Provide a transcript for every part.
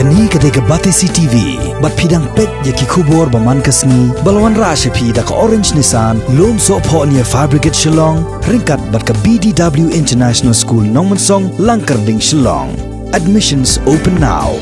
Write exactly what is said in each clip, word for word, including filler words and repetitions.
Kane ka dei ka Batesi T V, bad phi dang peit ïa ki khubor ba man ka sngi, ba la wanrah sha phi da ka Orange Nissan, Lumsohphoh near Fire Brigade Shillong, ryngkat bad ka B D W International School Nongmensong, Langkyrding, Shillong. Admissions open now.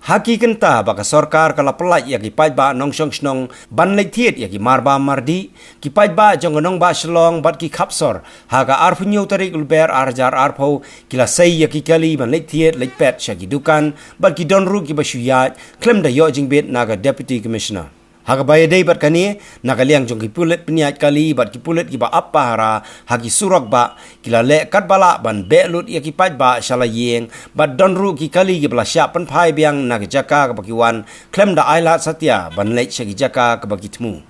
Ha ki kynta ba ka sorkar ka la pyllait ïa ki paidbah nongshong shnong ban leit thied ïa ki marbam mardih, ki paidbah jong ka nongbah Shillong bad ki khapsor, ha ka arphew hynñiew tarik Lber ar hajar arphew, ki la sei ïa ki kali ban leit thied leit pet sha ki dukan, bad ki don ruh kiba shu ïaid, khlem da ïoh jingbit na ka Deputy Commissioner. Ha kaba ïadei bad kane, na ka liang jong ki pulit pynïaid kali bad ki pulit kiba ap pahara ha ki surok bah, ki la leh katba lah ban beh lut ïa ki paidbah sha la ïing, bad don ruh ki kali kiba la shah pynphai biang na ka jaka kaba ki wan, khlem da ailad satia ban leit sha ki jaka kaba ki thmu.